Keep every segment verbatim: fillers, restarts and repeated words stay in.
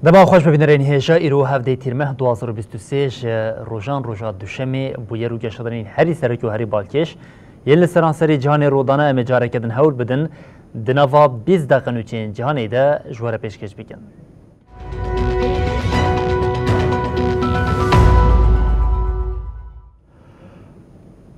Dema xweş bibînerên hêja, îro hevdeyê Tîrmeh du hazar û bîst û sê ji rojan roja Duşemê bûyer û geşadanên herî serok û herî balkêş yên li seranserê cîhanê rûdane em ê careke din hewl bidin, di nava bîst deqe nûçeyên cîhanê de ji we re pêşkêş bikin.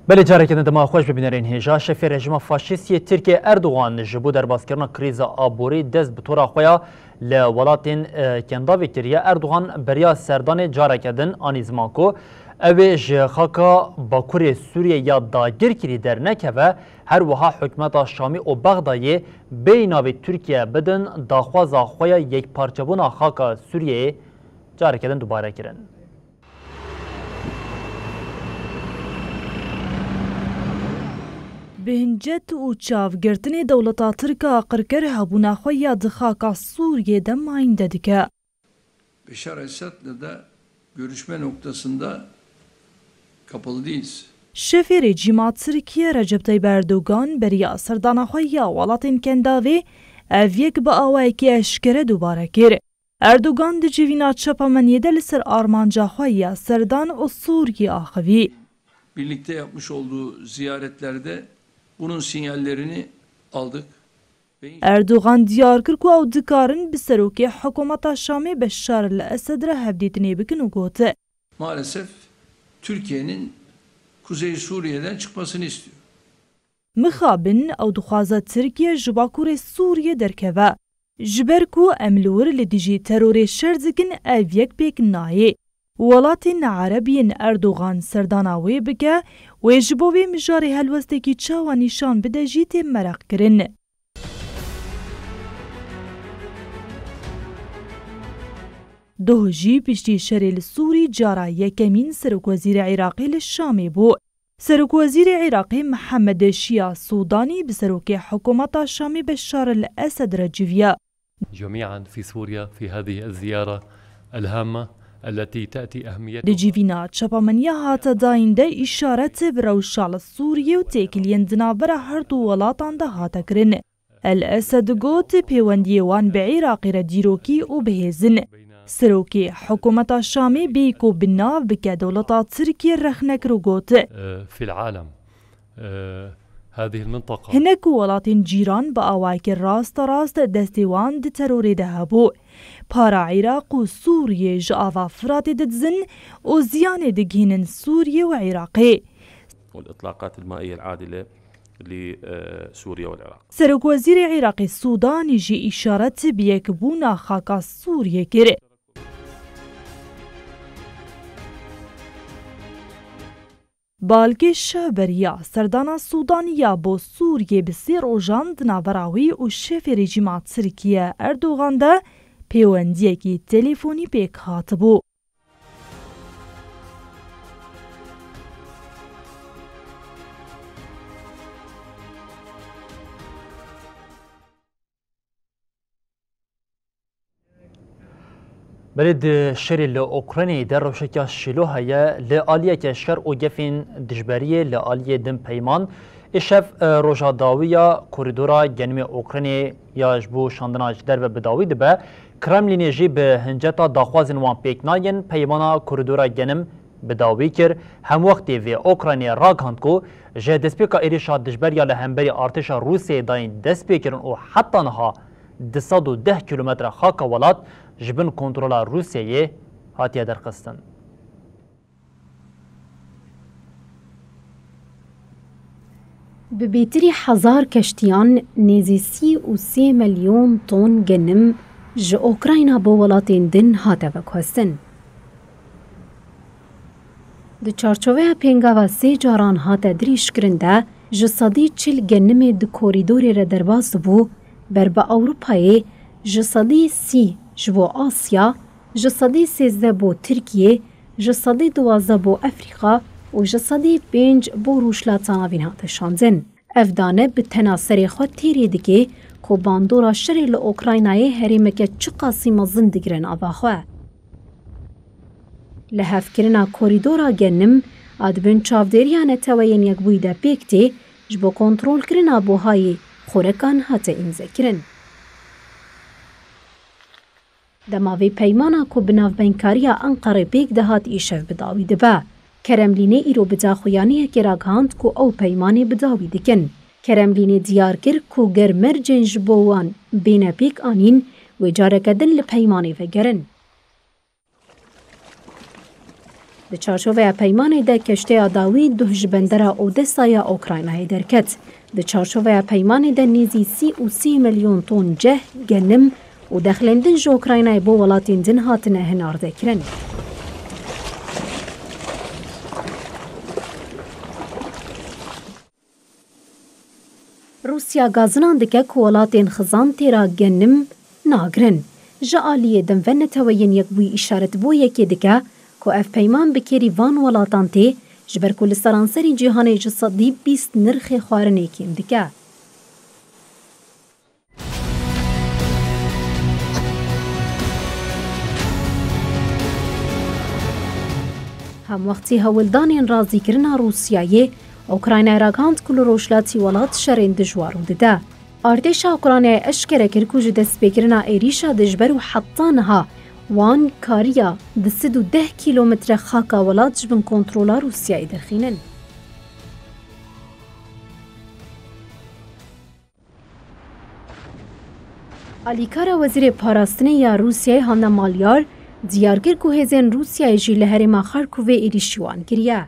Belê, careke din dema xweş bibînerên hêja. Şefê rejîma faşîst yê Tirkiyê Erdogan ji bo derbaskirina krîza aborî dest bi tora xwe ya li welatên, e, Kendavê kiriye. Erdogan beriya serdanê careke din anî ziman ku ew ê ji xaka Bakurê Sûriyê ya dagirkirî dernekeve, her wiha hikûmeta Şamî û Bexdayê bêyî navê Tirkiye bidin, daxwaza xwe ya yekparçebûna xaka Sûriyeyê careke din dubare kirin. Bi hincet û çavgirtinê dewleta Tirk a qirkir hebûna xwe ya di xaka Sûriyê de mayînde dike. Beşar Esad'la da görüşme noktasında kapalı değiliz. Şefê rejîma Tirkiye Recep Tayyip Erdogan beriya serdana xwe ya welatên Kendavê ev yek bi awayekî eşkere dubare kir. Erdogan di civîna çapemeniyê de li ser armanca xwe ya serdan û Sûriyê axivî. Birlikte yapmış olduğu ziyaretlerde bunun sinyallerini aldık. Erdogan diyar kir ku ew dikarin bi serokê hikûmeta Şamê Beşar el Esed re hevdîtinê bikin û got, Maalesef Türkiye'nin Kuzey Suriye'den çıkmasını istiyor. Mixabin ew dixwaze Tirkiye ji Bakurê Sûriyê derkeve. Ji ber ku em li wir li dijî terorê şer dikin, ev yek pêk nayê. Welatên Ereb yên Erdogan serdana wê bike, wê ji bo vê mijarê helwestekî çawa nîşan bide jî tê mereqkirin. Doh jî piştî şerê li Sûrî cara yekemîn serokwezîrê Iraqê li Şamê bû. Serokwezîrê Iraqê Mihemed Şiya Sûdanî bi serokê hikûmeta Şamê Beşar el Esed re civiya. جميعا في سوريا في هذه الزيارة الهامة التي تأتي أهميتها. Di civîna çapemeniya hate dayîn de îşaret bi rewşa li Sûriyê û têkiliyên di navbera her du welatan de hate kirin. El Esed got, pêwendiyê wan bi Iraqê re dîrokî û bihêz in. Serokê hikûmeta Şamê bêyî ku bi nav bike dewleta Tirkiyê rexne kir û got, في العالم. Ee, هذه المنطقة. Hinek welatên cîran bi awayekî rasterast destê wan di terorê de hebû. Para Iraq û Sûriyê ji ava Firatê didizin û ziyanê digihînin Sûriyê û Iraqê. والإطلاقات المائية العادلة لسوريا والعراق. Serokwezîrê Iraqê Sûdanî jî îşaret bi yekbûna xaka Sûriyê kir. Balkêş beriya serdana Sûdanî ya bo Sûriyê bi sê rojan di navbera wî û şefê rejîma Tirkiye Erdogan de pêwendiyekî telefonî pêk hatibû. Belê di şerê li Ukraynayê de rewşeke şîlo heye li aliyeke şer û gefên dijberiyê li aliyê din peyman. Îşev, e, roja dawî ya korîdora genimê Ukraynayê ya ji bo şandina ji derve bi dawî dibe. Kremlînê jî bi hinceta daxwazên wan pêk nayên peymana korîdora genim bi dawî kir. Hemwextê vê Ukraynayê ragihand ku ji destpêka êrişa dijber ya li hemberî artêşa Rûsyayê dayîn destpêkirin û heta niha du sed û deh kîlometre xaka welat ji bin kontrola Rûsyayê hatiye derxistin. Bi bêtirî hezar keştiyan nêzî sî û sê milyon ton genim ji Ukrayna bo welatên din hate veguhestin. Di çarçoveya pêngava sê caran hate dirîjkirin de, ji sedî çil genimê di korîdorê re derbas dibû, ber bi Ewropayê Ji sedî sî ji bo Asya, ji sedî sêzdeh bo Tirkiye, ji sedî duwazdeh bo Efrîka û ji sedî pênc bo Rojhilata Navîn hate şandin. Ev dane bi tena serê xwe têrê dike ku bandora şerê li Ukraynayê herêmeke çiqasî mezin digire nava xwe. Lihevkirina korîdora genim a di bin çavdêriya Neteweyên Yekbûyî de pêk tê, ji bo kontrolkirina buhayê xorekan hate îmzekirin. Dema vê peymana ku bi navbenkariya Enqerê pêk dihat îşev bi dawî dibe. Kremlînê îro bi daxuyaniyekê ragihand ku ew peymanê bi dawî dikin. Kremlînê diyar kir ku ger mercên ji bo wan bêne pêk anîn, wê careke din li peymanê vegerin. Di çarçoveya peymanê de keşteya dawî duh ji bendera Odesa ya Ukraynayê derket. Di çarçoveya peymanê de nêzî sî û sê milyon ton ceh, genim û dexlên din ji Ukraynayê bo welatên din hatine hinardekirin. Rûsya gazinan dike ku welatên xizan têra genim nagirin. Ji aliyê din ve Neteweyên Yekbûyî îşaret bo yekê dike ku ev peyman bi kêrî van welatan tê, ji ber ku li seranserî cîhanê ji sedî bîst nirxê xwarinê kêm dike. Hemwextî hewldanên razîkirina Rûsyayê, Ukraynayê ragihand ku li rojhilatî welat şerên dijwar rû dide. Artêşa Ukraynayê eşkere kir ku ji destpêkirina êrîşa dijber û heta niha wan kariya di sed û deh kîlometre xaka welat ji bin kontrola Rûsyayê derxînin. Alîkara Wezîrê Parastinê ya Rûsyayê Hanna Malyar diyar kir ku hêzên Rûsyayê jî li herêma Xarkovê êrîşî wan kiriye.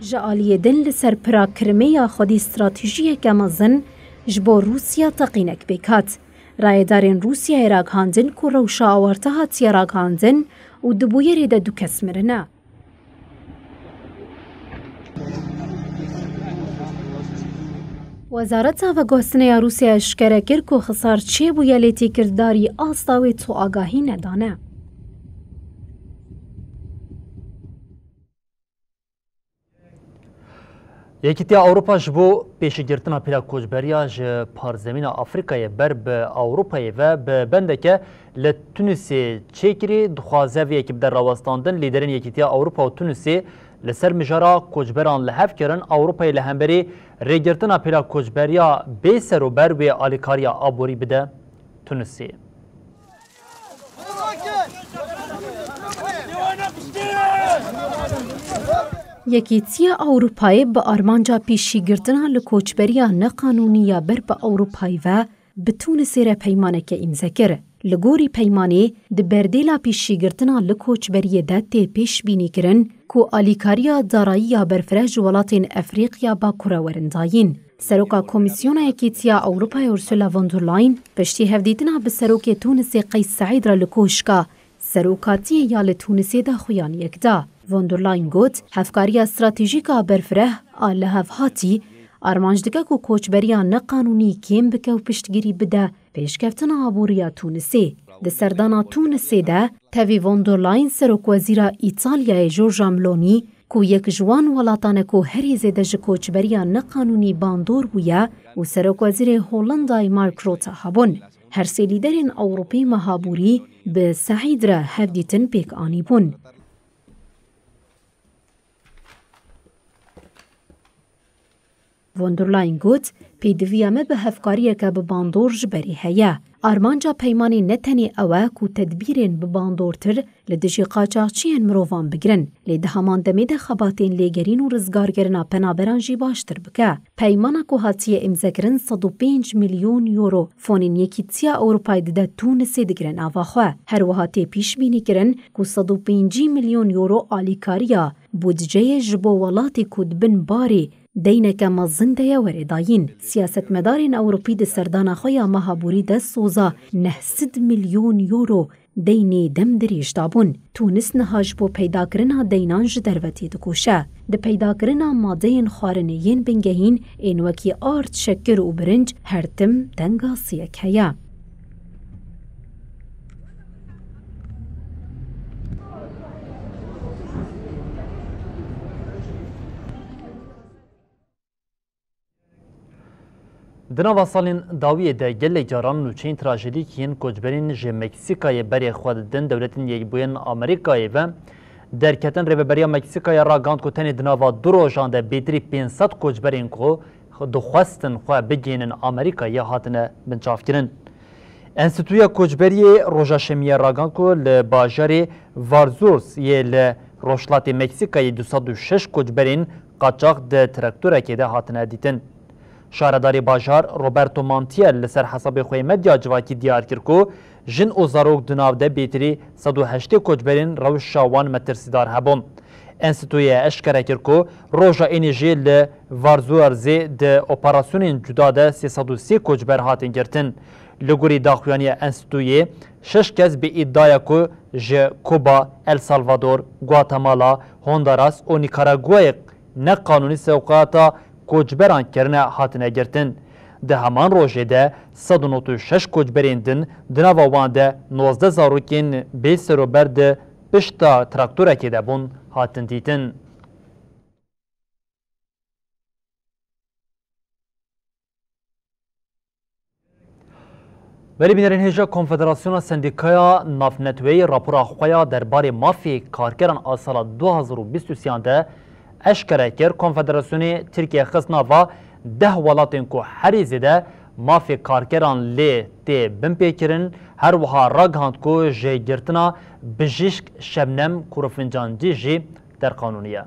Ji aliyê din li ser pira Kirimê ya xwedî stratejiyeke mezin ji bo Rûsya teqînek pêk hat. Rayedarên Rûsyayê ragihandin ku rewşa awarte hatiye ragihandin û di bûyerê de du kes mirine. Wezareta Veguhestinê ya Rûsyayê eşkere kir ku xisar çêbûye lê têkildarî asta wê tu agahî nedane. Yekîtiya Ewropa ji bo pêşîgirtina pîra koçberiya ji parzemîna Afrîkayê ber bi Ewropayê ve bi bendeke li Tunisê çêkirî, dixwaze vê yekê bide rawestandin. Lîderên Yekîtiya Ewropa û Tunisê li ser mijara koçberan li hev kirin. Ewropayê li hemberî rêgirtina pîra koçberiya bê serober wê alîkariya aborî bide Tunisê. Yekîtiya Ewropayê bi armanca pêşîgirtina li koçberiya neqanûnî ya ber bi Ewropayê ve bi Tunisê re peymaneke îmze kir. Li gorî peymanê, di berdêla pêşîgirtina li koçberiyê de tê pêşbînîkirin ku alîkariya darayî ya berfireh ji welatên Efrîqya Bakur re werin dayîn. Seroka Komîsyona Yekîtiya Ewropayê Ursula von der Leyen piştî hevdîtina bi serokê Tunisê Qeys Seîd re li Koşka Serokatiyê ya li Tunisê daxuyaniyek da. Von der Leyen got, hevkariya stratejîk a berfireh a lihevhatî armanc dike ku koçberiya neqanûnî kêm bike û piştgirî bide pêşkeftina aboriya Tunisê. Di serdana Tunisê de tevî von der Leyen serokwezîra Îtalyayê Giorgia Meloni, ku yek ji wan welatan e ku herî zêde ji koçberiya neqanûnî bandor bûye, û serokwezîrê Hollandayê Mark Rutte hebûn. Her sê lîderên Ewropî meha borî bi Seîd re hevdîtin pêk anîbûn. Von der Leyen got, pêdiviya me bi hevkariyeke bi bandor ji berê heye. Armanca peymanê ne tenê ew e ku tedbîrên bi bandortir li dijî qaçaxçiyên mirovan bigirin, lê di heman demê de xebatên lêgerîn û rizgarkirina penaberan jî baştir bike. Peymana ku hatiye îmzekirin sed û pênc milyon euro fonên Yekîtiya Ewropayê dide Tunisê digire nava xwe. Her wiha tê pîşbînîkirin ku sed û pêncî milyon euro alîkariya budceyê ji bo welatê ku di bin barê Deyneke mezin de ye were dayîn. Siyasetmedarên Ewropî di serdana xwe ya meha borî de soza neh sed milyon euro deynê dem dirêj dabûn. Tûnis niha ji bo peydakirina deynan ji derve têdikoşe. Di peydakirina madeyên xwarinê yên bingehîn ên wekî ard, şekir û birinc her tim dengasiyek heye. Di nava salên dawiyê de gelek caran nûçeyên trajedîk yên koçberên ji Meksîkayê berê xwe didin Dewletên Yekbûyên Amerîkayê ve derketin. Rêveberiya Meksîkayê ragihand ku tenê di nava du rojan de bêtirî pênc sed koçberên ku dixwestin xwe bigihînin Amerîkayê hatine binçavkirin. Enstîtuya Koçberiyê roja Şemiyê ragihand ku li bajarê Varzurs yê li rojhilatê Meksîkayê du sed û şeş koçberên qaçax di traktorekê de hatine dîtin. Şaredarê bajar Roberto Montiel li ser hesabê xwe yê medya civakî diyar kir ku jin û zarok di nav de bêtirî sed û heştê koçberên rewşa wan metirsîdar hebûn. Enstîtuyê eşkere kir ku roja ênê jî li Varzuerzê di operasyonên cuda de sê sed û sê koçber hatin girtin. Li gorî daxuyaniya Enstîtuyê, şeş kes bi îdiaya ku ji Kuba, El Salvador, Guatemala, Honduras û Nikaraguayê neqanûnî sewqata koçberan kirine hatine girtin. Di heman rojê de sed û nod û şeş koçberên din, di nava wan de nozdeh zarokên bê serober di pişta traktorekê de bûn, hatin dîtin. Belê bînerên hêja, Konfederasyona Sendîkaya Navneteweyî rapora xwe ya derbarê mafê karkeran a sala du hazar û bîst û sêyan de eşkere kir. Konfederasyonê Tirkiye xist nava deh welatên ku herî zêde mafê karkeran lê tê binpêkirin, her wiha ragihand ku ji girtina bijîşk Şebnem Kurufincancî jî derqanûnî ye.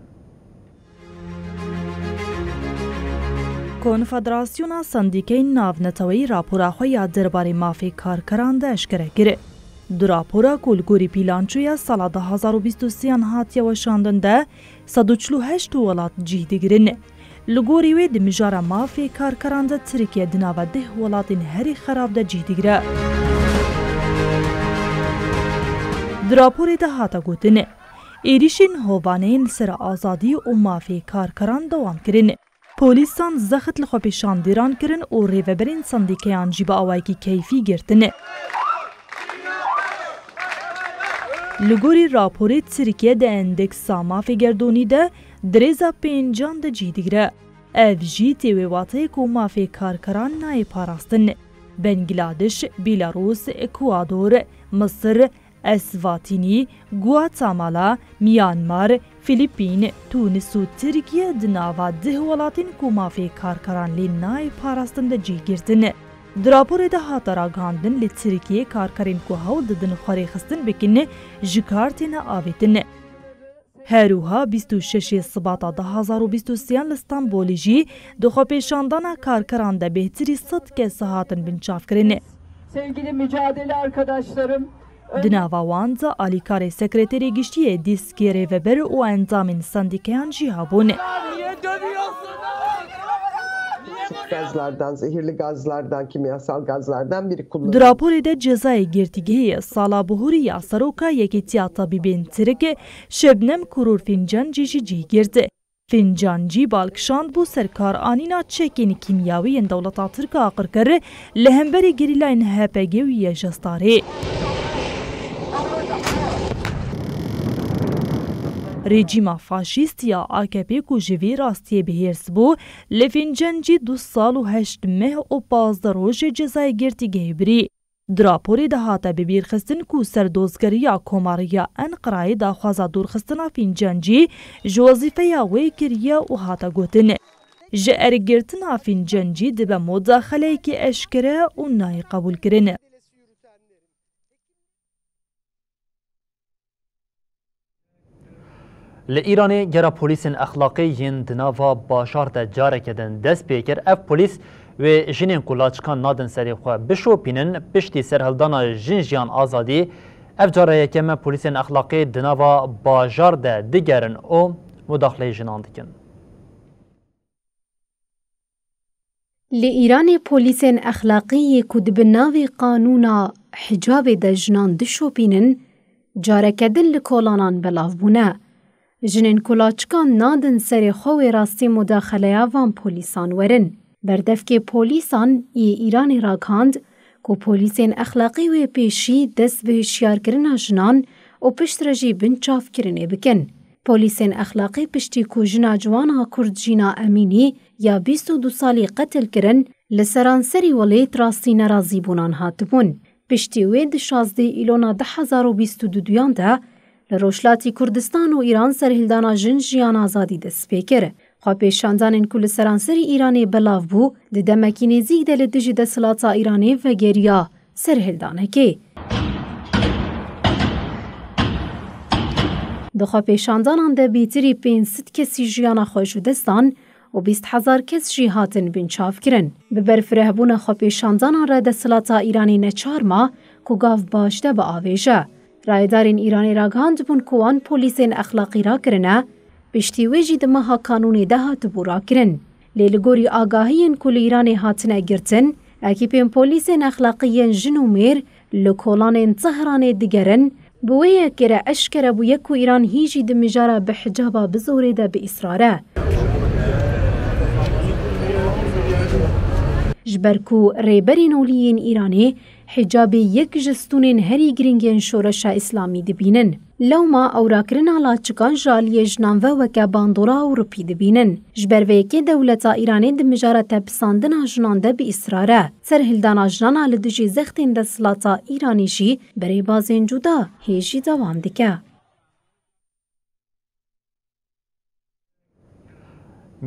Konfederasyona Sendîkeyên Navneteweyî rapora xwe ya derbarê mafê karkeran de eşkere kir. Di rapora ku li gorî pîlançoya sala du hazar û bîst û sêyan hatiye weşandin de, sed û çil û heşt welat cih digirin. Li gorî wê, di mijara mafê karkeran de Tirkiye di nava deh welatên herî xerab de cih digire. Di raporê de hate gotin, êrîşên hovane yên li ser azadî û mafê karkeran dewam kirin. Polîsan zext li xwepêşandêran kirin û rêveberên sendîkeyan jî bi awayekî keyfî girtin. Li gorî raporê, Tirkiye di endeksa mafê gerdonî de di rêza pêncan de cî digire. Ev jî tê wê wateyê ku mafê karkeran nayê parastin. Bengladeş, Belarus, Ekuador, Misir, Eswatînî, Guatemala, Myanmar, Filîpîn, Tûnis û Tirkiye di nava deh welatên ku mafê karkeran lê nayê parastin de cî girtin. Di raporê de hate ragihandin, li Tirkiyê karkerên ku hewl didin xwe rêxistin bikin, ji kar têne avêtin. Her wiha bîst û şeşê Sibata du hazar û bîst û sêyan li Stenbolê jî di xwepêşandana karkeran de bêhtirî sed kes hatin binçavkirin. Sevgili mücadele arkadaşlarım, Di nava wan de alîkarê sekreterê giştî yê dîskê rêveber û endamên sendîkeyan jî hebûn. Gazlardan, zehirli gazlardan, kimyasal gazlardan biri kullanıldı. Di raporê de cezayê girtîgehê sala bihurî ya seroka Yekîtiya Tabîbên Tirk Şebnem Kurur Fincancî jî cî girt. Fincancî bal kişand bû ser kar anîna çekên kîmyawî yên dewleta Tirk aqirkir li hemberî gerîlayên H P G û Y J Starê. Rejîma faşîst ya A K P ku ji vî rastiyê bi hêrs bû, li Fincancî du sal û heşt meh û pazdeh rojê cezayê girtîgehê birî. Di raporê de hate bibîrxistin ku serdozgeriya Komariya Enqerayê daxwaza dûrxistina Fincancî ji wezîfeya wê kiriye û hate gotin, ji erkgirtina Fincancî dibe mudaxeleyekî eşkere û nayê qebûlkirin. Li Îranê gera polîsên exlaqî yên di nava bajar de careke din dest pê kir. Ev polîs wê jinên ku laçikan nadin serê xwe bişopînin, piştî serhildana Jin Jiyan Azadî, ev cara yekem e polîsên exlaqî di nava bajar de digerin û mudaxileyê jinan dikin. Li Îranê polîsên exlaqî yê ku di bin navê qanûna hicabê de jinan dişopînin, careke din li kolanan belav bûne. Jinên ku laçikan nadin serê xwe wê rastî mudaxeleya van polîsan werin. Berdevkê polîsan yê Îranê ragihand ku polîsên exlaqî wê pêşî dest bi hişyarkirina jinan û piştre jî binçavkirinê bikin. Polîsên exlaqî piştî ku jina ciwan a Kurd Jîna Emînî ya bîst û du salî qetil kirin, li seranserî welêt rastî nerazîbûnan hatibûn. Piştî wê di şazdeh Îlona du hezar û bîst û duyan de li Rojhilatî Kurdistan û Îran serhildana jin, jiyan, azadî dest pê kir. Xwepêşandanên ku li seranserî Îranê belav bû, di demekî nêzîk de li dijî desthilata Îranê vegeriya serhildanekê. Di xwepêşandanan de bêtirî pênc sed kesî jiyana xwe ji dest dan û bîst hezar kes jî hatin binçavkirin. Bi berfirehbûna xwepêşandanan re desthilata Îranê neçar ma ku gav baş de biavêje. Rayedarên Îranê ragihand bûn ku wan polîsên exlaqî rakirine, piştî wê jî di meha Kanûnê de hatibû rakirin. Lê li gorî agahiyên ku li Îranê hatine girtin, ekîpên polîsên exlaqî yên jin û mêr li kolanên Tehranê digerin, bi wê yekê re eşkere bûye ku Îran hîn jî di mijara bi hicaba bi zorê de bi îsrar e. Ji ber ku rêberên olî yên Îranê hicabê yek ji stûnên herî girîng yên şoreşa îslamî dibînin. Lewma ew rakirina laçikan ji aliyê jinan ve weke bandora Ewropî dibînin. Ji ber vê yekê dewleta Îranê di mijara tepisandina jinan de bi îsrar e. Serhildana jinan a li dijî zextên desthilata Îranê jî bi rêbazên cuda hê jî dewam dike.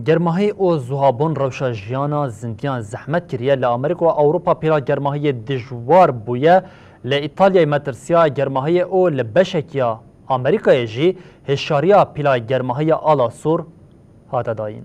Germahî û zuhabûn rewşa jiyana zindiyan zehmet kiriye. Li Amerîka û Ewropa pîla germahiyê dijwar bûye. Li Îtalyayê metirsiya germahiyê û li beşekiya Amerîkayê jî hişyariya pîla germahiya ala sor hate dayîn.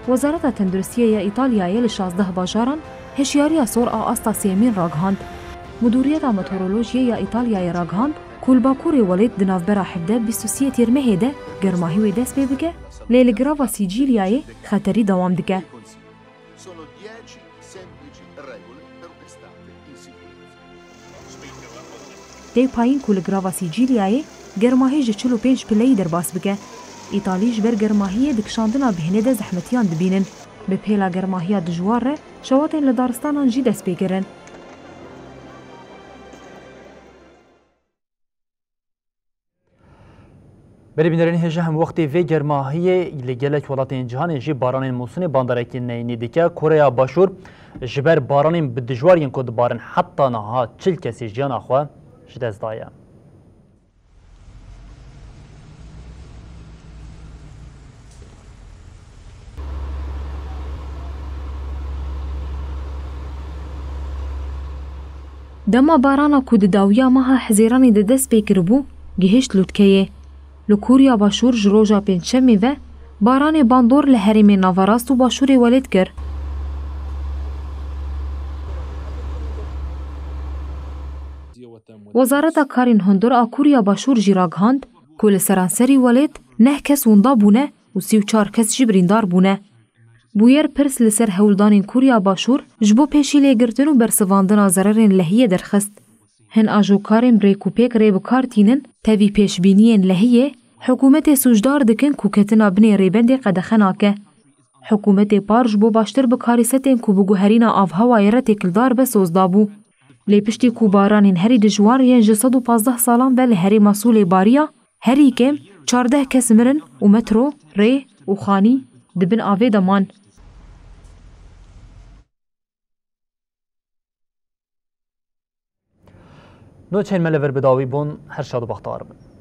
Wezareta Tenduristiyê ya Îtalyayê li şazdeh bajaran hişyariya sor a asta sêyemîn ragihand. Mudûriyeta Meteorolojiyê ya Îtalyayê ragihand ku li bakurê welêt di navbera hevdeh bîst û sê Tîrmehê de germahî wê dest pê bike, lê li girava Sîcîlyayê xeterî dewam dike. Sono dieci semplici regole per un'estate in sicurezza. Tê payîn ku li girava Sîcîlyayê germahî ji çil û pênc pileyî derbas bike. Îtalî ji ber germahiyê di kişandina bêhnê de zehmetiyan dibînin. Bi pêla germahiya dijwar re şewatên li daristanan jî dest pê kirin. Berê bînerên hêja, hem wextê vê germahiyê li gelek welatên cîhanê jî baranên mûsinê bandarekî neyînî dike. Koreya Başûr ji ber baranên bi dijwar yên ku dibarin heta niha çil kesî jiyana xwe ji dest daye. Dema barana ku di dawiya meha Hezêranê de dest pê kiribû, gihişt lûtkeyê. Li Kûriya Başûr ji roja Pêncşemê ve baranê bandor li herêmên naverast û başûrê welêt kir. Wezareta Karên Hundir a Kûriya Başûr jî ragihand ku li seranserî welêt neh kes winda bûne û sî û çar kes jî birîndar bûne. Bûyer pirs li ser hewldanên Kûriya Başûr ji bo pêşîlêgirtin û bersivandina zererên lehiyê derxist. Hin ajokarên bi rêk û pêk rê bi kar tînin, tevî pêşbîniyên lehiyê, hikûmetê sûcdar dikin ku ketina binê rêbendê qedexe nake. Hikûmetê par ji bo baştir bikarîsetên ku bi guherîna avhewayê re têkildar be soz dabû. Lê piştî ku baranên herî dijwar yên ji sed û pazdeh salan ve li herêma Sûlê bariya, herî kêm çardeh kes mirin û metro, rê û xanî di bin avê de man. Nûçeyên me li vir bi dawî bûn, her şad û bextewar bin.